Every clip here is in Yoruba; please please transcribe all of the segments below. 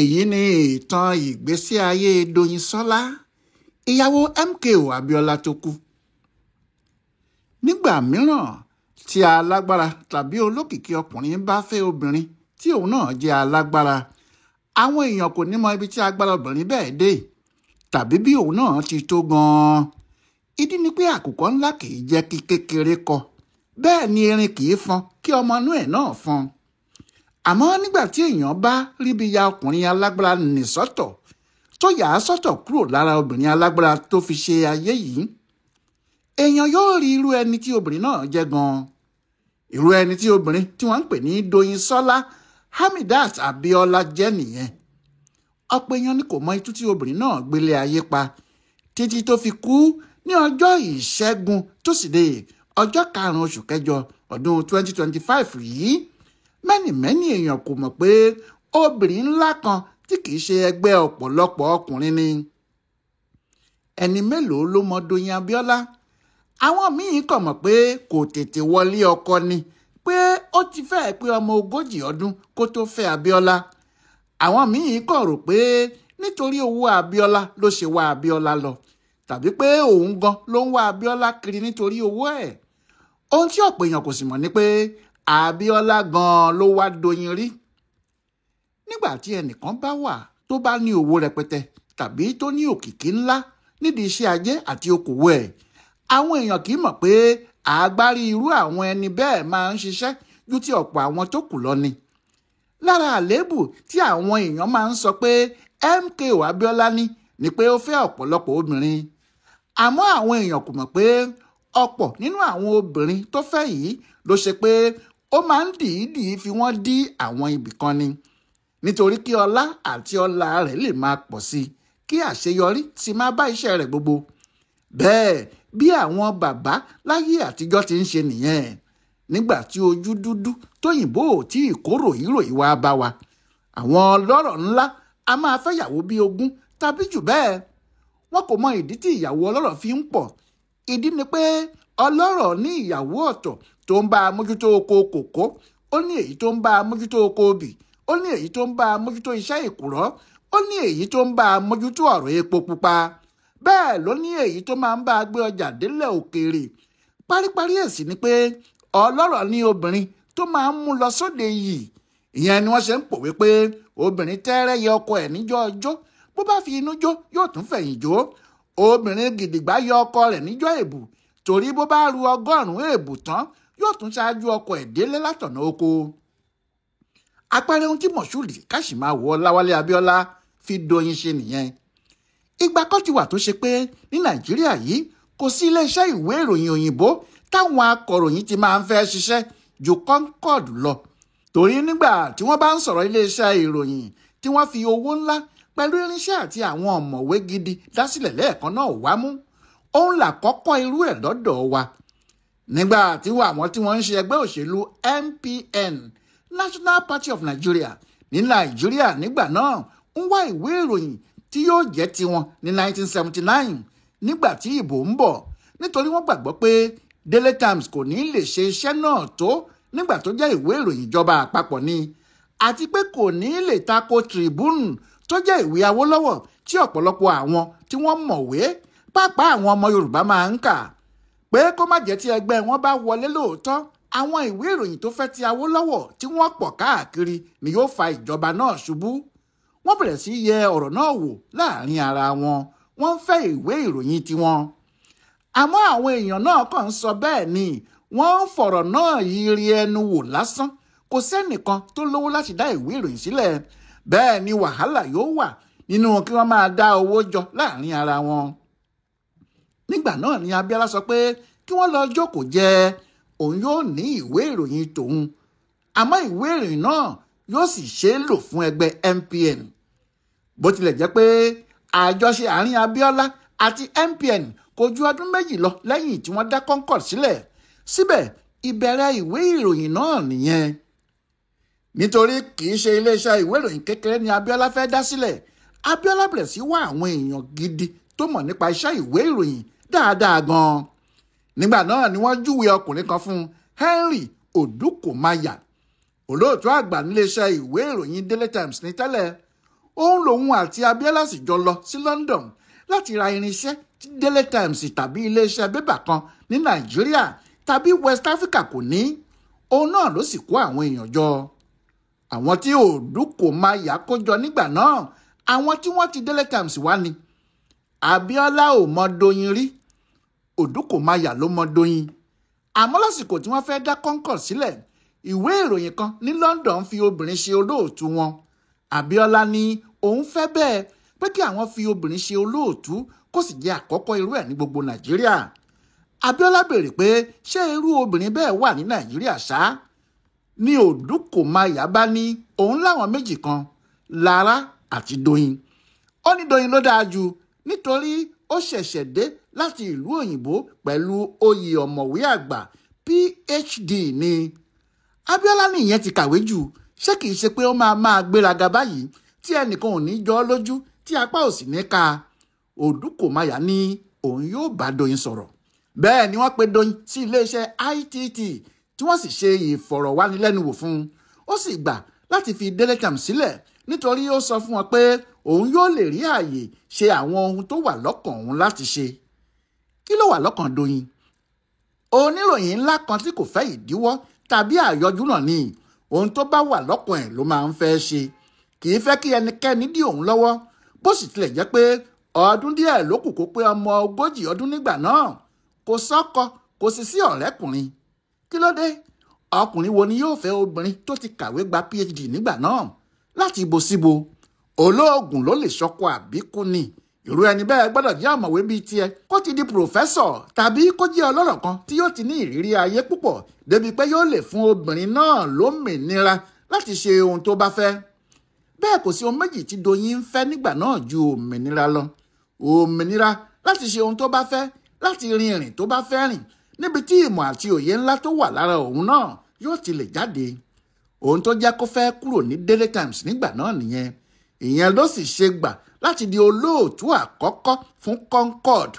Èyí ni ìtàn ìgbésí ayé Doyinsola, ìyàwó MKO Abiola tó kú. Nígbà mìíràn tí alágbára tàbí olókìkí ọkùnrin bá fẹ́ obìnrin tí òun náà jẹ́ alágbára, àwọn èèyàn kò ní mọ ibi tí agbára obìnrin bẹ́ẹ̀ dé tàbí bí òun náà ti tó gan-an. Ìdí ni pé àkùkọ ńlá kì í jẹ́ kí kékeré kọ, bẹ́ẹ̀ ni erin kì í fọn kí ọmọ inú ẹ̀ náà fọn. Àmọ́ nígbà tí èèyàn bá ríbi ya ọkùnrin alágbára nì sọ́tọ̀ tó yà á sọ́tọ̀ kúrò lára obìnrin alágbára tó fi ṣe ayé yìí, èèyàn yóò rí irú ẹni tí obìnrin náà jẹ́ gan-an. Irú ẹni tí obìnrin tí wọ́n ń pè ní Doyinsola Hamidat Abiola jẹ́ nìyẹn. Ọ̀pọ̀ èèyàn ni kò mọ itú tí obìnrin náà gbélé ayé pa títí tó fi kú ní ọjọ́ Ìṣẹ́gun Túsídẹ̀ẹ́, ọjọ́ 5 oṣù kẹjọ ọdún 2025 yìí. Mẹ́nìmẹ́nì èèyàn kò mọ̀ pé obìnrin ńlá kan tí kìí ṣe ẹgbẹ́ ọ̀pọ̀lọpọ̀ ọkùnrin ni. Ẹni mélòó ló mọ Doyin Abiola? Àwọn míì kàn mọ̀ pé kò tètè wọlé ọkọ ni, pé ó ti fẹ́ pé ọmọ 40 ọdún kó tó fẹ́ Abiola. Àwọn míì kàn rò pé nítorí owó Abiola ló ṣe wá Abiola lọ, tàbí pé òun gan ló ń wá Abiola kiri nítorí owó ẹ̀. Ohun tí ọ̀pọ̀ èèyàn kò sì mọ̀ ni pé Abiola gan ló wá Doyin rí. Nígbà tí ẹnìkan bá wà tó bá ní owó rẹpẹtẹ tàbí tó ní òkìkí ńlá nídìí iṣẹ́ ajé àti okòwò ẹ̀, àwọn èèyàn kì í mọ̀ pé àgbárí irú àwọn ẹni bẹ́ẹ̀ máa ń ṣiṣẹ́ ju ti ọ̀pọ̀ àwọn tó kù lọ ni. Lára àléébù tí àwọn èèyàn máa ń sọ pé MKO Abiola ní ni pé ó fẹ́ ọ̀pọ̀lọpọ̀ obìnrin. Àmọ́ àwọn èèyàn kò mọ̀ pé ọ̀pọ̀ nínú àwọn obìnrin tó fẹ́ yìí ló ṣe pé ó máa ń dìídì fi wọ́n dí àwọn ibì kan ni, nítorí kí ọlá àti ọlá rẹ̀ lè máa pọ̀ sí i, kí àṣeyọrí sì máa bá iṣẹ́ rẹ̀ gbogbo. Bẹ́ẹ̀ bí àwọn bàbá láyé àtijọ́ ti ń ṣe nìyẹn, nígbà tí ojú dúdú tóyìnbó ò tí ì kó ròyìnròyìn wá bá wa. Àwọn ọlọ́rọ̀ ńlá a máa fẹ́yàwó bí 20 tàbí jù bẹ́ẹ̀. Wọn kò mọ ìdí tí ìyàwó ọlọ́rọ̀ fi ń pọ̀. Ìdí ni pé ọlọ́rọ̀ ní ìyàwó ọ̀tọ̀ tó ń bá a mójútó oko kòkó, ó ní èyí tó ń bá a mójútó oko obì, ó ní èyí tó ń bá a mójútó iṣẹ́ ìkùrọ́, ó ní èyí tó ń bá a mójútó ọ̀rọ̀ epo pupa. Bẹ́ẹ̀ ló ní èyí tó máa ń bá a gbé ọjà délẹ̀ òkèèrè. Paríparí ẹ̀ sì ni pé ọlọ́rọ̀ ní obìnrin tó máa ń mú lọ sóde yìí. Ìyẹn ni wọ́n ṣe ń pòwe pé obìnrin tẹ́rẹ́ yẹ ọkọ ẹ̀ níjọ́ ọjọ́, bó bá fi inú jó yóò tún fẹ̀yìn jó. Obìnrin gidigba yọ ọkọ rẹ̀ níjọ́ èbù, torí bó bá ru 100 èbù tán yóò tún ṣáájú ọkọ ẹ̀ délé látọ̀nà oko. Àpẹẹrẹ ohun tí Moshood Káṣímáwo Ọláwálé Abíọ́lá fi Doyin ṣe nìyẹn. Ìgbà kan ti wà tó ṣe pé ní Nàìjíríà yìí kò sí iléeṣẹ́ ìwé ìròyìn òyìnbó táwọn akọ̀ròyìn ti máa ń fẹ́ ṣiṣẹ́ ju Concord lọ. Torí nígbà tí wọ́n bá ń sọ̀rọ̀ iléeṣẹ́ ìròyìn tí wọ́n fi owó ńlá pẹ̀lú irinṣẹ́ àti àwọn ọ̀mọ̀wé gidi dá sílẹ̀ lẹ́ẹ̀kan náà wá mú, òun là kọ́kọ́ irú ẹ̀ lọ́dọ̀ wa. Nígbà tí àwọn tí wọ́n ń ṣe ẹgbẹ́ òṣèlú MPN, National Party of Nigeria, ní Nàìjíríà nígbà náà ń wá ìwé ìròyìn tí yóò jẹ́ tiwọn ní 1979 nígbà tí ìbò ń bọ̀, nítorí wọ́n gbàgbọ́ pé Daily Times kò ní lè ṣe iṣẹ́ náà tó nígbà tó jẹ́ ìwé ìròyìn ìjọba àpapọ̀ ni, àti pé kò ní lè tako Tribune tó jẹ́ ìwé Awólọ́wọ̀ tí ọ̀pọ̀lọpọ̀ àwọn tí wọ́n mọ̀wé pàápàá àwọn ọmọ Yorùbá máa ń kà. Pé kó má jẹ́ tí ẹgbẹ́ wọn bá wọlé lóòótọ́, àwọn ìwé ìròyìn tó fẹ́ ti Awólọ́wọ̀ tí wọ́n pọ̀ káàkiri ni yóò fa ìjọba náà ṣubú. Wọ́n bẹ̀rẹ̀ sí yẹ ọ̀rọ̀ náà wò láàrin ara wọn, wọ́n ń fẹ́ ìwé ìròyìn tiwọn. Àmọ́ àwọn èèyàn náà kàn ń sọ bẹ́ẹ̀ ni, wọ́n ń fọ̀rọ̀ náà yiri ẹnu wò lásán. Kò sẹ́nìkan tó lówó láti dá ìwé ìròyìn sílẹ̀. Bẹ́ẹ̀ ni wàhálà yóò wà nínú kí wọ́n máa dá owó jọ láàrin ara wọn. Nígbà náà ni Abiola sọ pé kí wọ́n lọ jókòó jẹ́, òun yóò ní ìwé ìròyìn tòun, àmọ́ ìwé ìròyìn náà yóò sì ṣe é lò fún ẹgbẹ́ MPN. Bó tilẹ̀ jẹ́ pé àjọṣe àárín Abiola àti MPN kò ju ọdún 2 lọ lẹ́yìn tí wọ́n dá Concord sílẹ̀, síbẹ̀ ìbẹ̀rẹ̀ ìwé ìròyìn náà nìyẹn. Nítorí kì í ṣe iléeṣẹ́ ìwé ìròyìn kékeré ni Abiola fẹ́ dá sílẹ̀, Abiola bẹ̀rẹ̀ sí wá àwọn èèyàn gidi tó mọ̀ nípa iṣẹ́ ìwé ìròyìn dáadáa gan-an. Nígbà náà ni wọ́n júwe ọkùnrin kan fún Henry Odukomaya, olóòtú àgbà níléeṣẹ́ ìwé ìròyìn Daily Times ní tẹ́lẹ̀. Òun lòun àti Abíọ́lá sì jọ lọ sí London láti ra irinṣẹ́ tí Daily Times tàbí iléeṣẹ́ bébà kan ní Nàìjíríà tàbí West Africa kò ní. Òun náà ló sì kó àwọn èèyàn jọ. Àwọn tí Òdúkòmáyà kó jọ nígbà náà, àwọn tí wọ́n ti Daily Times wá ni. Abíọ́lá ò mọ Doyin rí, Òdúkòmáyà ló mọ Doyin. Àmọ́ lásìkò tí wọ́n fẹ́ dá Concord sílẹ̀, ìwé ìròyìn kan ní London fi obìnrin ṣe olóòtú wọn. Abíọ́lá ní òun fẹ́ bẹ́ẹ̀ pé kí àwọn fi obìnrin ṣe olóòtú kó sì jẹ́ àkọ́kọ́ irú ẹ̀ ní gbogbo Nàìjíríà. Abíọ́lá béèrè pé ṣé irú obìnrin bẹ́ẹ̀ wà ní Nàìjíríà ṣá? Ní Òdúkòmáyà bá ní òun láwọn méjì kan, Lára àti Doyin. Ó ní Doyin ló dáa jù nítorí ó ṣẹ̀ṣẹ̀ dé láti ìlú òyìnbó pẹ̀lú oyè ọ̀mọ̀wé àgbà PhD ni. Abíọ́lá ní ìyẹn ti kàwé jù, ṣé kìí ṣe pé ó máa gbéraga báyìí tí ẹnìkan ò ní jọ ọ́ lójú tí apá ò sì ní ká? Òdúkòmáyà ní òun yóò bá Doyin sọ̀rọ̀. Bẹ́ẹ̀ ni wọ́n pe Doyin sí iléeṣẹ́ ITT tí wọ́n sì ṣe ìfọ̀rọ̀wánilẹ́nuwò fún un. Ó sì gbà láti fi Daily Times sílẹ̀ nítorí ó sọ fún wọn pé òun yóò lè rí ààyè ṣe àwọn ohun tó wà lọ́kàn òun láti ṣe. Kí ló wà lọ́kàn Doyin? Oníròyìn ńlá kan tí kò fẹ́ ìdíwọ́ tàbí àyọjú náà ni. Ohun tó bá wà lọ́kàn ẹ̀ ló máa ń fẹ́ ṣe. Kì í fẹ́ kí ẹnikẹ́ni dí òun lọ́wọ́. Bó sì tilẹ̀ jẹ́ pé ọdún díẹ̀ ló kù kó pé ọmọ 40 ọdún nígbà náà, kò sọ́kọ, kò sì sí ọ̀rẹ́kùnrin. Kí ló dé? Ọkùnrin wo ni yóò fẹ́ obìnrin tó ti kàwé gba PhD nígbà náà? Láti ibo síbo? Olóògùn ló lè ṣọkọ àbíkú ni. Irú ẹni bẹ́ẹ̀ gbọ́dọ̀ jẹ́ ọ̀mọ̀wé bíi tiẹ̀, kó ti di pòfẹ́sọ̀ tàbí kó jẹ́ ọlọ́rọ̀ kan tí yóò ti ní ìrírí ayé púpọ̀ débi pé yóò lè fún obìnrin náà lómìnira láti ṣe ohun tó bá fẹ́. Bẹ́ẹ̀ kò sí ohun méjì tí Doyin ń fẹ́ nígbà náà ju òmìnira lọ. Òmìnira láti ṣe ohun tó bá fẹ́, láti rin ìrìn tó bá fẹ́ rìn, níbi tí ìmọ̀ àti òye ńlá tó wà lára òun náà yóò ti lè jáde. Ohun tó jẹ́ kó fẹ́ kúrò ní Daily Times nígbà náà nìyẹn. Ìyẹn ló sì ṣe gbà láti di olóòtú àkọ́kọ́ fún Concord.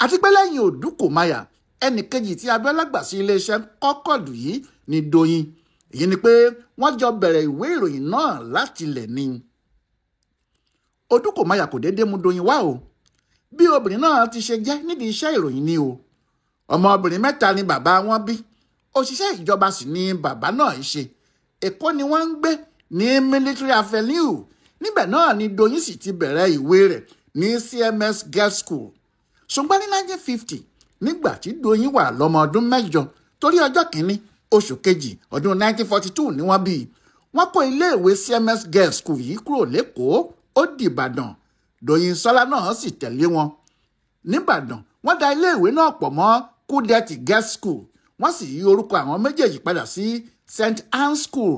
Àti pé lẹ́yìn Òdúkòmáyà, ẹnì kejì tí Abíọ́lá gbà sí iléeṣẹ́ Concord yìí ni Doyin. Èyí ni pé wọ́n jọ bẹ̀rẹ̀ ìwé ìròyìn náà láti ilẹ̀ ni. Òdúkòmáyà kò déédéé mú Doyin wá o. Bí obìnrin náà ti ṣe jẹ́ nídìí iṣẹ́ ìròyìn ni o. Ọmọbìnrin mẹ́ta ni bàbá wọn bí. Òṣìṣẹ́ ìjọba sì ni bàbá náà ń ṣe. Èkó ni wọ́n ń gbé ní Military Avenue. Níbẹ̀ náà ni Doyin sì ti bẹ̀rẹ̀ ìwé rẹ̀ ní CMS Girls School. Ṣùgbọ́n ní 1950, nígbà tí Doyin wà lọ́mọ ọdún 8, torí ọjọ́ kìíní oṣù kejì ọdún 1942 ni wọ́n bí. Wọ́n kó iléèwé CMS Girls School yìí kúrò lẹ́kọ̀ọ́, ó di Ìbàdàn. Doyin Sọlá náà sì tẹ̀lé wọn. Níbàdàn, wọ́n da iléèwé náà pọ̀ mọ́ Kúdẹ̀tì Girls School. Wọ́n sì yí orúkọ àwọn méjèèjì padà sí St. Anne's School.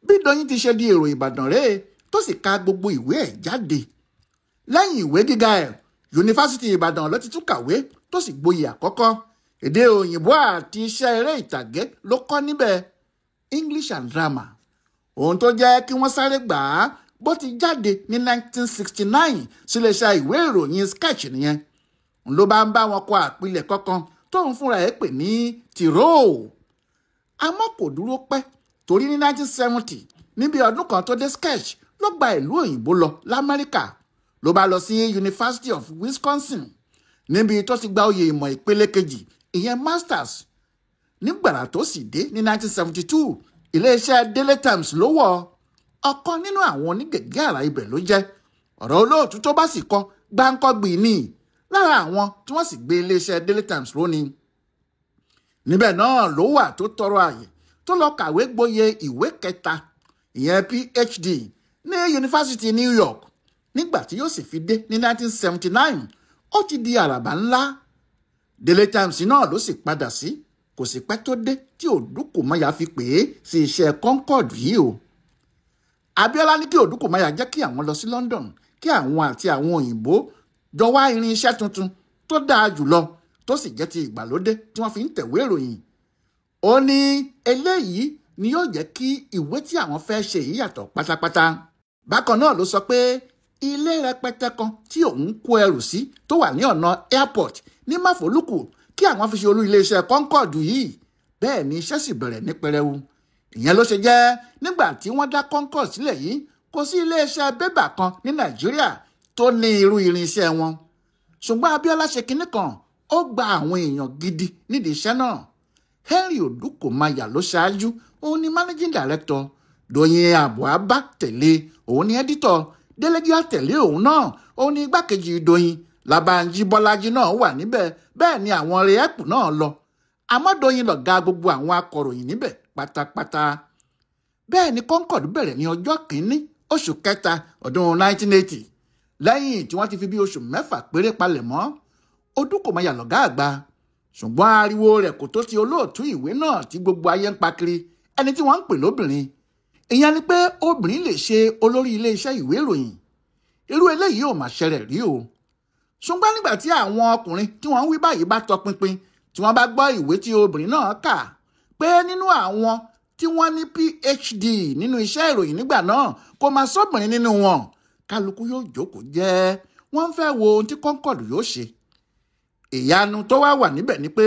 Bí Doyin ti ṣe di èrò Ìbàdàn rèé tó sì ka gbogbo ìwé ẹ̀ jáde. Lẹ́yìn ìwé gíga ẹ̀, Yunifásítì Ìbàdàn ló ti tún kàwé tó sì gboyè àkọ́kọ́. Èdè òyìnbó àti iṣẹ́ eré ìtàgé ló kọ́ níbẹ̀, English and Drama. Ohun tó jẹ́ kí wọ́n sáré gbà á bó ti jáde ní 1969 síléeṣẹ́ ìwé ìròyìn Sketch nìyẹn. Ló bá ń bá wọn kọ àpilẹ̀kọ kan tóun fúnra ẹ̀ pè ní Tìró. Àmọ́ kò dúró pẹ́ torí ní 1970, níbi ọdún kan tó dé Sketch, ló gba ìlú òyìnbó lọ l'Amẹ́ríkà. Ló bá lọ sí University of Wisconsin níbi tó ti gba oyè ìmọ̀ ìpele kejì, ìyẹn Masters. Nígbàrà tó sì dé ní 1972, iléeṣẹ́ Daily Times ló wọ̀. Ọ̀kan nínú àwọn onígègé àrà ibẹ̀ ló jẹ́. Ọ̀rọ̀ olóòtú tó bá sì kọ gbáǹkọ́gbì ni lára àwọn tí wọ́n sì gbé iléeṣẹ́ Daily Times lónìí. Níbẹ̀ náà ló wà tó tọrọ àyè tó lọ kàwé gboyè ìwé kẹta, ìyẹn PhD ní Yunifásítì New York. Nígbà tí yóò sì fi dé ní 1979, ó ti di àràbà ńlá. Daily Times náà ló sì padà sí. Kò sì pẹ́ tó dé tí Òdúkòmáyà fi pè é sí iṣẹ́ Concord yìí o. Abíọ́lá ní kí Òdúkòmáyà jẹ́ kí àwọn lọ sí London, kí àwọn àti àwọn òyìnbó jọ wá irinṣẹ́ tuntun tó dáa jùlọ tó sì jẹ́ ti ìgbàlódé tí wọ́n fi ń tẹ̀wé ìròyìn. Ó ní eléyìí ni yóò jẹ́ kí ìwé tí àwọn fẹ́ ṣe yìí yàtọ̀ pátápátá. Bákan náà ló sọ pé ilé rẹpẹtẹ kan tí òun kó ẹrù sí tó wà ní ọ̀nà airport ní Máfolúkù kí àwọn fi ṣe olú iléeṣẹ́ Concord yìí. Bẹ́ẹ̀ ni iṣẹ́ sì bẹ̀rẹ̀ ní pẹrẹu. Ìyẹn ló ṣe jẹ́ nígbà tí wọ́n dá Concord sílẹ̀ yìí, Kò sí iléeṣẹ́ bébà kan ní Nàìjíríà tó ní irú irinṣẹ́ wọn. Ṣùgbọ́n Abíọ́lá ṣe kinní kan, ó gba àwọn èèyàn gidi nídìí iṣẹ́ náà. Henry Odukomaiya ló ṣáájú, òun ni managing director. Doyin Abuaba tẹ̀lé, òun ni editor. Délé Gíwá tẹ̀lé òun náà, òun ni igbákejì Doyin. Labanji Bọ́lájí náà wà níbẹ̀, bẹ́ẹ̀ ni àwọn rẹ́ẹ̀pù náà lọ. Àmọ́ Doyin lọ̀gá gbogbo àwọn akọ̀ròyìn níbẹ̀ pátápátá. Bẹ́ẹ̀ ni Concord bẹ̀rẹ̀ ní ọjọ́ kìíní oṣù kẹta ọdún 1980, lẹ́yìn tí wọ́n ti fi bí oṣù 6 péré palẹ̀ mọ́. Odukomaiya lọ̀gá àgbà, ṣùgbọ́n ariwo rẹ̀ kò tó ti olóòtú ìwé náà tí gbogbo ayé ń pa kiri, ẹni tí wọ́n ń pè lóbìnrin. Ìyẹn ni pé obìnrin lè ṣe olórí iléeṣẹ́ ìwé ìròyìn. Irú eléyìí ò mà ṣẹlẹ̀ rí o. Ṣùgbọ́n nígbà tí àwọn ọkùnrin tí wọ́n ń wí báyìí bá tọpinpin, tí wọ́n bá gbọ́ ìwé tí obìnrin náà kà pé nínú àwọn tí wọ́n ní PhD nínú iṣẹ́ ìròyìn nígbà náà kò máa sọ́bìnrin nínú wọn, kálukú yóò jókòó jẹ́. Wọ́n ń fẹ́ wo ohun tí Concord yóò ṣe. Ìyanu tó wá wà níbẹ̀ ni pé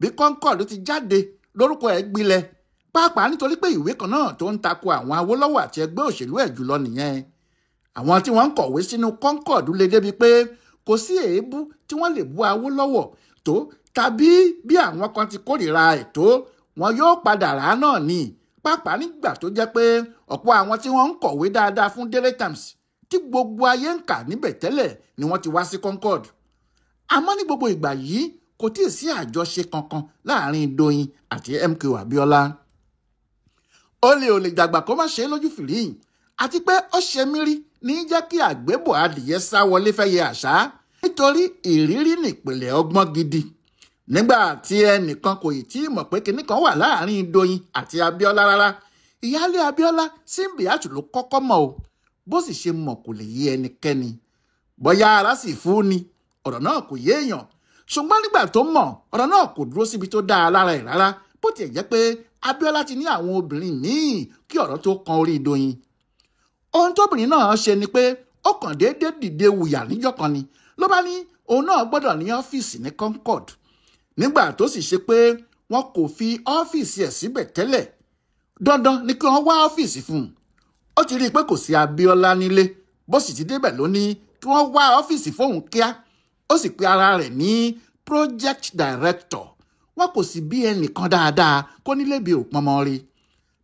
bí Concord ti jáde lórúkọ ẹ̀ gbilẹ̀, pàápàá nítorí pé ìwé kan náà tó ń tako àwọn Awólọ́wọ̀ àti ẹgbẹ́ òṣèlú ẹ̀ jùlọ nìyẹn. Àwọn tí wọ́n ń kọ̀wé sínú Concord lè débi pé kò sí èébú tí wọ́n lè bú Awólọ́wọ̀ tó, tàbí bí àwọn kan ti kórìíra ẹ̀ tó, wọn yóò padà rà á náà ni. Pàápàá nígbà tó jẹ́ pé ọ̀pọ̀ àwọn tí wọ́n ń kọ̀wé dáadáa fún Daily Times tí gbogbo ayé ń kà níbẹ̀ tẹ́lẹ̀ ni wọ́n ti wá sí Concord. Àmọ́ ní gbogbo ìgbà yìí kò tíì sí àjọṣe kankan láàrin Doyin àti MKO Abíọ́lá. Ó lè dàgbà kó má ṣe é lójú fìrí, àti pé ó ṣe mí rí ní jẹ́ kí àgbébọ̀ adìyẹ sá wọlé fẹ́ yẹ àṣá, nítorí ìrírí nìpìlẹ̀ ọgbọ́n gidi. Nígbà tí ẹnìkan kò ì tí ì mọ̀ pé kinní kan wà láàrin Doyin àti Abíọ́lá rárá, ìyáálé Abíọ́lá Simbiat ló kọ́kọ́ mọ̀ o. Bó sì ṣe mọ̀ kò lè yé ẹnikẹ́ni. Bóyá ara sì fún ni, ọ̀rọ̀ náà kò yé èèyàn. Ṣùgbọ́n nígbà tó mọ̀, ọ̀rọ̀ náà kò dúró síbi tó dáa lára ẹ̀ rárá, bó tiẹ̀ jẹ́ pé Abíọ́lá ti ní àwọn obìnrin míì kí ọ̀rọ̀ tó kan orí Doyin. Ohun tóbìnrin náà ṣe ni pé ó kàn déédéé dìde wùyà níjọ́ kan ni, ló bá ní òun náà gbọ́dọ̀ ní ọ́fíìsì ní Concord. Nígbà tó sì ṣe pé wọn kò fi ọ́fíìsì ẹ̀ síbẹ̀ tẹ́lẹ̀, dandan ni kí wọ́n wá ọ́fíìsì fún un. Ó ti rí i pé kò sí Abíọ́lá nílé, bó sì ti débẹ̀ ló ní kí wọ́n wá ọ́fíìsì fóun kíá. Ó sì pe ara rẹ̀ ní project director. Wọn kò sì bí ẹnìkan dáadáa kó nílé bí òpọnmọ rí.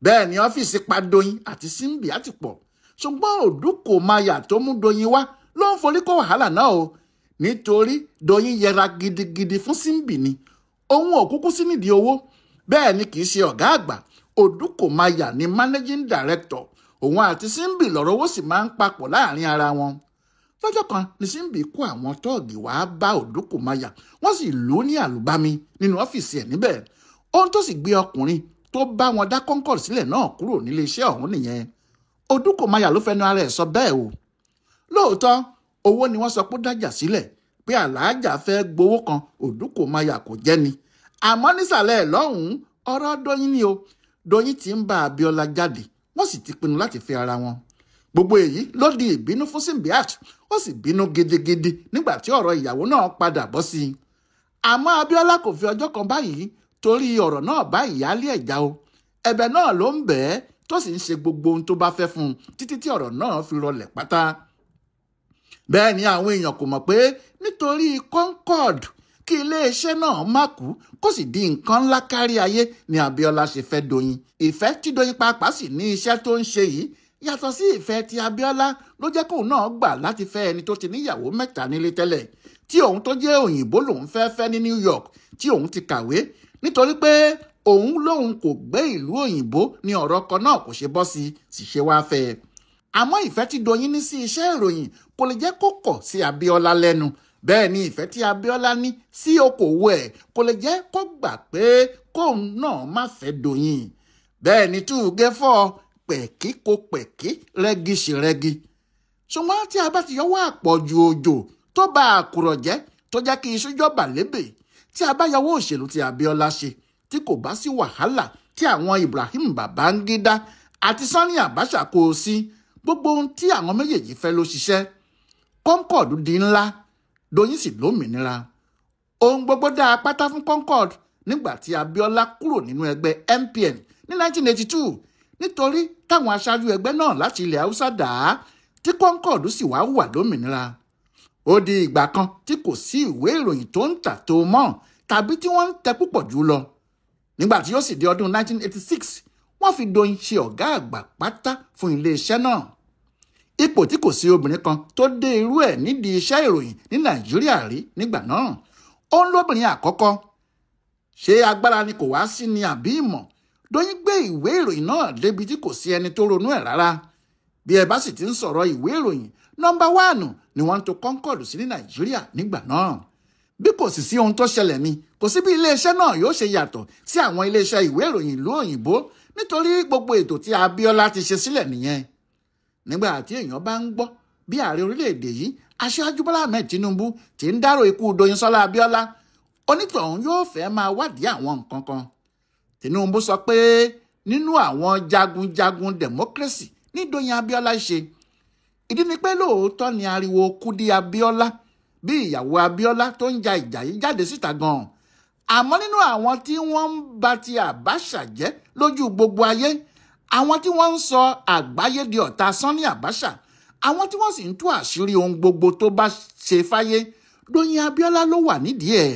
Bẹ́ẹ̀ ni ọ́fíìsì pa Doyin àti Simbiat pọ̀. Ṣùgbọ́n Odukomaiya tó mú Doyin wá ló ń forí kó wàhálà náà o, nítorí Doyin yẹra gidigidi fún Simbi ni. Òun ò kúkú sí nídìí owó, bẹ́ẹ̀ ni kì í ṣe ọ̀gá àgbà. Odukomaiya ni managing director. Òun àti Simbi lọ̀rọ̀ owó sì máa ń papọ̀ láàrin ara wọn. Lọ́jọ́ kan ni Simbi kó àwọn tọ́ọ̀gì wá bá Odukomaiya, wọ́n sì lù ú ní àlùbami nínú ọ́fíìsì ẹ̀ níbẹ̀. Ohun tó sì gbé ọkùnrin tó bá wọn dá Concord sílẹ̀ náà kúrò nílé iṣẹ́ ọ̀hún nìyẹn. Odukomaiya ló fẹnu ara ẹ̀ sọ bẹ́ẹ̀ o. Lóòótọ́ owó ni wọ́n sọ pé ó dájà sílẹ̀, pé àlàájá fẹ́ gbowó kan Odukomaiya kò jẹ́ ni. Àmọ́ nísàlẹ̀ ẹ̀ lọ́hùn-ún ọ̀rọ̀ Doyin ni o. Doyin ti ń bá Abíọ́lá jáde, wọ́n sì ti pinnu láti fẹ́ ara wọn. Gbogbo èyí ló di ìbínú fún Simbiat, ó sì bínú gidigidi nígbà tí ọ̀rọ̀ ìyàwó náà padà bọ́ sí i. Àmọ́ Abíọ́lá kò fi ọjọ́ kan báyìí torí ọ̀rọ̀ náà bá ìyáálé ẹ̀ jà o. Ẹ̀bẹ̀ náà ló ń bẹ̀ ẹ́ tó sì ń ṣe gbogbo ohun tó bá fẹ́ fún un títí tí ọ̀rọ̀ náà fi rọlẹ̀ pátá. Bẹ́ẹ̀ ni àwọn èèyàn kò mọ̀ pé nítorí Concord kí iléeṣẹ́ náà má kú kó sì di nǹkan ńlá kárí ayé ni Abíọ́lá ṣe fẹ́ Doyin. Ìfẹ́ tí Doyin pàápàá sì ní iṣẹ́ tó ń ṣe yìí yàtọ̀ sí ìfẹ́ tí Abíọ́lá ló jẹ́ kóun náà gbà láti fẹ́ ẹni tó ti níyàwó 3 nílé tẹ́lẹ̀, tí òun tó jẹ́ òyìnbó lòun fẹ́ fẹ́ ní New York tí òun ti kàwé, nítorí pé òun lòun kò gbé ìlú òyìnbó ní ọ̀rọ̀ kan náà kò ṣe bọ́ sí sì ṣe wá fẹ́ ẹ. Àmọ́ ìfẹ́ tí Doyin ní sí iṣẹ́ ìròyìn kò lè jẹ́ kó kọ̀ sí Abíọ́lá lẹ́nu. Bẹ́ẹ̀ ni ìfẹ́ tí Abíọ́lá ní sí okòwò ẹ̀ kò lè jẹ́ kó gbà pé kóun náà má fẹ́ Doyin. Bẹ́ẹ̀ ni túùgẹ́ fọ́ pẹ̀kí kó pẹ̀kí, rẹ́gí ṣe rẹ́gí. Ṣùgbọ́n tí a bá ti yọwọ́ àpọ̀jù òjò tó ba àkùrọ̀ jẹ́ tó jẹ́ kí iṣu jọba lébè, tí a bá yọwọ́ òṣèlú tí Abíọ́lá ṣe tí kò bá sí wàhálà tí àwọn Ibrahim Babangida àti Sani Abacha kó o sí, gbogbo ohun tí àwọn méjèèjì fẹ́ ló ṣiṣẹ́. Concord di ńlá, Doyin sì lómìnira. Ohun gbogbo dáa pátá fún Concord nígbà tí Abíọ́lá kúrò nínú ẹgbẹ́ MPN ní 1982. nítorí táwọn aṣáájú ẹgbẹ́ náà láti ilẹ̀ Haúsá dà á tí Concord sì wá wà lómìnira. Ó di ìgbà kan tí kò sí ìwé ìròyìn tó ń tà tó mọ́ tàbí tí wọ́n ń tẹ púpọ̀ jù lọ. Nígbà tí ó sì di ọdún 1986, wọ́n fi Doyin ṣe ọ̀gá àgbà pátá fún iléeṣẹ́ náà. Ipò tí kò sí obìnrin kan tó dé irú ẹ̀ nídìí iṣẹ́ ìròyìn ní Nàìjíríà rí nígbà náà. Ó ń lóbìnrin àkọ́kọ́. Ṣé agbára ni kò wá sí ni àbí ìmọ̀? Doyin gbé ìwé ìròyìn náà débi tí kò sí ẹni tó ronú ẹ̀ rárá. Bí ẹ bá sì ti ń sọ̀rọ̀ ìwé ìròyìn, nọ́mbà 1 ni wọ́n ń tò Concord sí ní Nàìjíríà nígbà náà. Bí kò sì sí ohun tó ṣẹlẹ̀ ni, kò sí bí iléeṣẹ́ náà yóò ṣe yàtọ̀ sí àwọn iléeṣẹ́ ìwé ìròyìn ìlú òyìnbó nítorí gbogbo ètò tí Abíọ́lá ti ṣe sílẹ̀ nìyẹn. Nígbà tí èèyàn bá ń gbọ́ bí ààrẹ orílẹ̀-èdè yìí, Aṣíwájú Bọ́lá Ahmed Tinubu ti ń dárò ikú Doyinsola Abíọ́lá, onítọ̀hún yóò fẹ́ máa wádìí àwọn nǹkan kan. Tinubu sọ pé nínú àwọn jagunjagun democracy ní Doyin Abíọ́lá ṣe. Ìdí ni pé lóòótọ́ ni ariwo Kúdí Abíọ́lá bí ìyàwó Abíọ́lá tó ń ja ìjà yìí jáde síta gan-an. Àmọ́ nínú àwọn tí wọ́n ń ba ti Abacha jẹ́ lójú gbogbo ayé, àwọn tí wọ́n ń sọ àgbáyé di ọ̀tá Sanni Abacha, àwọn tí wọ́n sì ń tú àṣírí ohun gbogbo tó bá ṣe fáyé, Doyin Abíọ́lá ló wà nídìí ẹ̀.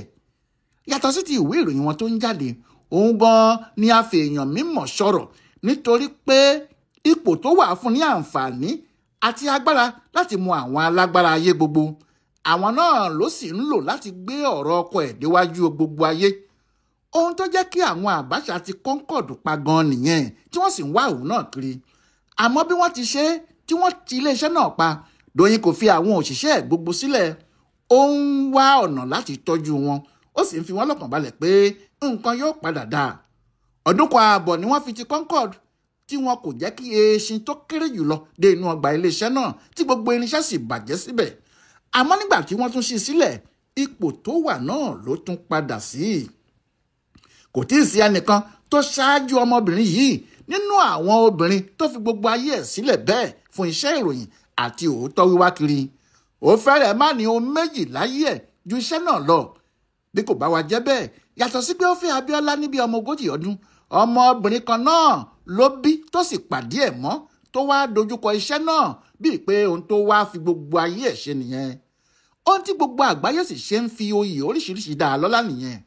Yàtọ̀ sí ti ìwé ìròyìn wọn tó ń jáde, òun gan-an ni a fi èèyàn mímọ̀ sọ̀rọ̀ nítorí pé ipò tó wà fún ní àǹfààní àti agbára láti mú àwọn alágbára ayé gbogbo. Àwọn náà ló sì ń lò láti gbé ọ̀rọ̀ ọkọ ẹ̀ déwájú gbogbo ayé. Ohun tó jẹ́ kí àwọn Abacha ti Concord pa gan-an nìyẹn tí wọ́n sì ń wá òun náà kiri. Àmọ́ bí wọ́n ti ṣe tí wọ́n ti iléeṣẹ́ náà pa, Doyin kò fi àwọn òṣìṣẹ́ ẹ̀ gbogbo sílẹ̀. Ó ń wá ọ̀nà láti tọ́jú wọn, ó sì ń fi wọ́n lọ́kàn balẹ̀ pé nǹkan yóò padà dáa. Ọdún kan ààbọ̀ ni wọ́n fi ti Concord tí wọn kò jẹ́ kí eéṣin tó kéré jùlọ dé inú ọgbà iléeṣẹ́ náà tí gbogbo irinṣẹ́ sì bàjẹ́ síbẹ̀. Àmọ́ nígbà tí wọ́n tún ṣí sílẹ̀, ipò tó wà náà ló tún padà sí. Kò tí ì sí ẹnìkan tó ṣáájú ọmọbìnrin yìí nínú àwọn obìnrin tó fi gbogbo ayé ẹ̀ sílẹ̀ bẹ́ẹ̀ fún iṣẹ́ ìròyìn àti òótọ́ wíwá kiri. Ó fẹ́rẹ̀ má ní ohun méjì láyé ẹ̀ ju iṣẹ́ náà lọ. Bí kò bá wa jẹ́ bẹ́ẹ̀, yàtọ̀ sí pé ó fẹ́ Abíọ́lá níbi ọmọ 40 ọdún, ọmọbìnrin kan náà ló bí tó sì pàdé ẹ̀ mọ́ tó wá dojúkọ iṣẹ́ náà bíi pé ohun tó wá fi gbogbo ayé ẹ̀ ṣe nìyẹn. Ohun tí gbogbo àgbáyé sì ṣe ń fi oyè oríṣiríṣi dá a lọ́lá nìyẹn,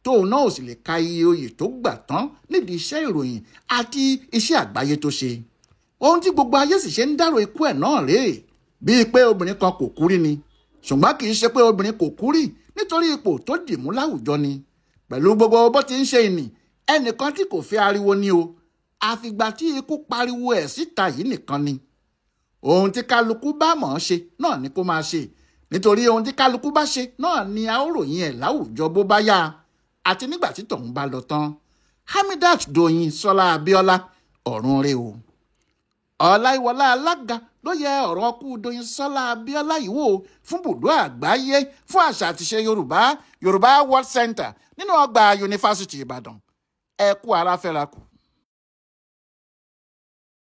tóun náà ò sì lè ka iye oyè tó gbà tán nídìí iṣẹ́ ìròyìn àti iṣẹ́ àgbáyé tó ṣe. Ohun tí gbogbo ayé sì ṣe ń dárò ikú ẹ̀ náà rèé, bíi pé obìnrin kan kò kú rí ni, ṣùgbọ́n kì í ṣe pé obìnrin kò kú rí nítorí ipò tó dì mú láwùjọ ni. Pẹ̀lú gbogbo bó ti ń ṣe ìnì, ẹnìkan tí kò fẹ́ ariwo ni o, àfìgbà tí ikú pariwo ẹ̀ síta yìí nìkan ni. Ohun tí kálukú bá mọ̀ ọ́n ṣe náà ni kó máa ṣe, nítorí ohun tí kálukú bá ṣe náà ni a ó ròyìn ẹ̀ láwùjọ bó bá yá àti nígbà tí tọ̀hún bá lọ tán. Hamidat Doyin Sọlá Abíọ́lá, ọ̀run rè o. Ọláìwọlá Alága ló yẹ ọ̀rọ̀ kú Doyin Sọlá Abíọ́lá yìí wò fún bùdó àgbáyé fún àṣà àtiṣe Yorùbá, Yorùbá World Center nínú ọgbà Yunifásítì Ìbàdàn. Ẹ kú ara fẹ́ra kù.